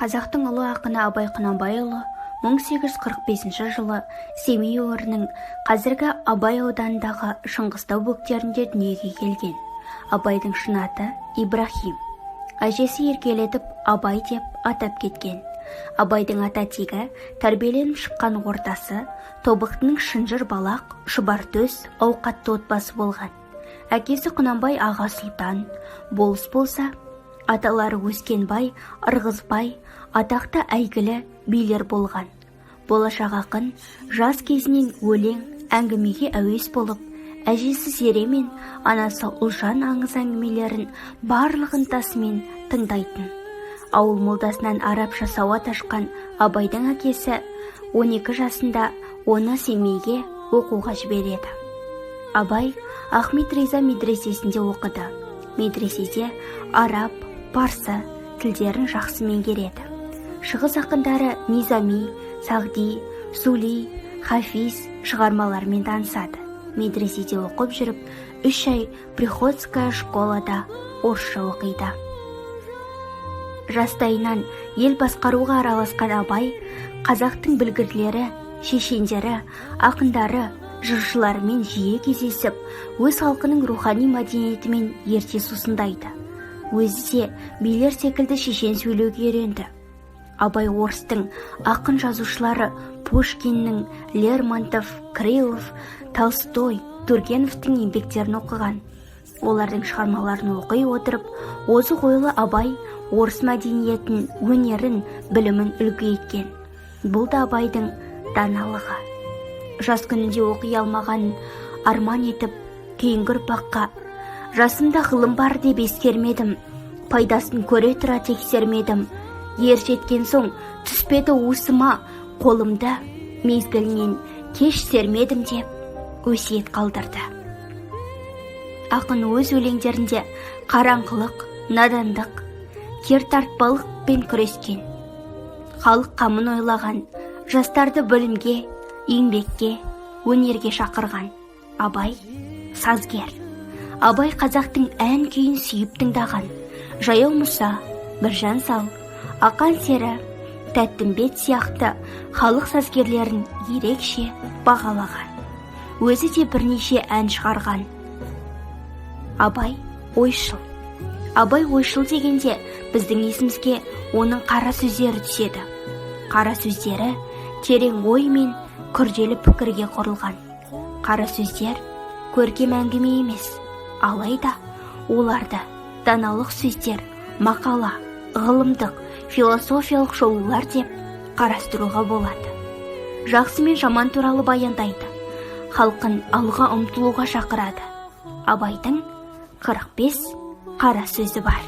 Қазақтың ұлы ақыны Абай Құнанбайұлы 1845 жылы Семей өңірінің қазіргі Абай ауданындағы Шыңғыстау бөктерінде дүниеге келген. Абайдың шын аты Ибрахим. Әжесі еркелетіп Абай деп атап кеткен. Абайдың ата тегі, тәрбиеленіп шыққан ортасы Тобықтының шынжыр балақ, шұбар төс, ауқатты отбасы болған. Әкесі Құнанбай аға сұлтан, болыс болса, аталары Өскенбай, Ырғызбай, атақты әйгілі билер болған. Болашақ ақын жас кезінен өлең, әңгімеге әуес болып, әжесі Зере мен анасы Ұлжан аңыз әңгімелерін барлық ынтасымен тыңдайтын. Ауыл молдасынан арабша сауат ашқан Абайдың әкесі 12 жасында оны Семейге оқуға жібереді. Абай Ахмет Риза медресесінде оқыды. Медреседе араб, парсы тілдерін жақсы меңгереді. Шығыс ақындары Низами, Сағди, Сули, Хафиз шығармаларымен танысады. Медреседе оқып жүріп, 3 ай приходская школада орысша оқиды. Жастайынан ел басқаруға араласқан Абай қазақтың білгірлері, шешендері, ақындары, жыршыларымен жиі кездесіп, өз халқының рухани мәдениетімен ерте сусындайды. Өзі де билер секілді шешен сөйлеуге үйренді. Абай орыстың ақын жазушылары Пушкиннің, Лермонтов, Крылов, Толстой, Тургеневтің еңбектерін оқыған. Олардың шығармаларын оқи отырып, озық ойлы Абай орыс мәдениетін, өнерін, білімін үлгі еткен. Бұл да Абайдың даналығы. Жас күнінде оқи алмағанын арман етіп, кейінгі ұрпаққа: «Жасымда ғылым бар деп ескермедім, пайдасын көре тұра тексермедім. Ер жеткен соң түспеді уысыма, қолымды мезгілінен кеш сермедім», – деп өсиет қалдырды. Ақын өз өлеңдерінде қараңғылық, надандық, кертартпалықпен күрескен, халық қамын ойлаған, жастарды білімге, еңбекке, өнерге шақырған. Абай – сазгер. Абай қазақтың ән күйін сүйіп тыңдаған. Жаяу Мұса, Біржан сал, Ақан сері, Тәттімбет сияқты халық сазгерлерін ерекше бағалаған. Өзі де бірнеше ән шығарған. Абай – ойшыл. Абай ойшыл дегенде біздің есімізге оның қара сөздері түседі. Қара сөздері терең ой мен күрделі пікірге құрылған. Қара сөздер көркем әңгіме емес, алайда оларды даналық сөздер, мақала, ғылымдық, философиялық шолулар деп қарастыруға болады. Жақсы мен жаман туралы баяндайды, халқын алға ұмтылуға шақырады. Абайдың 45 қара сөзі бар.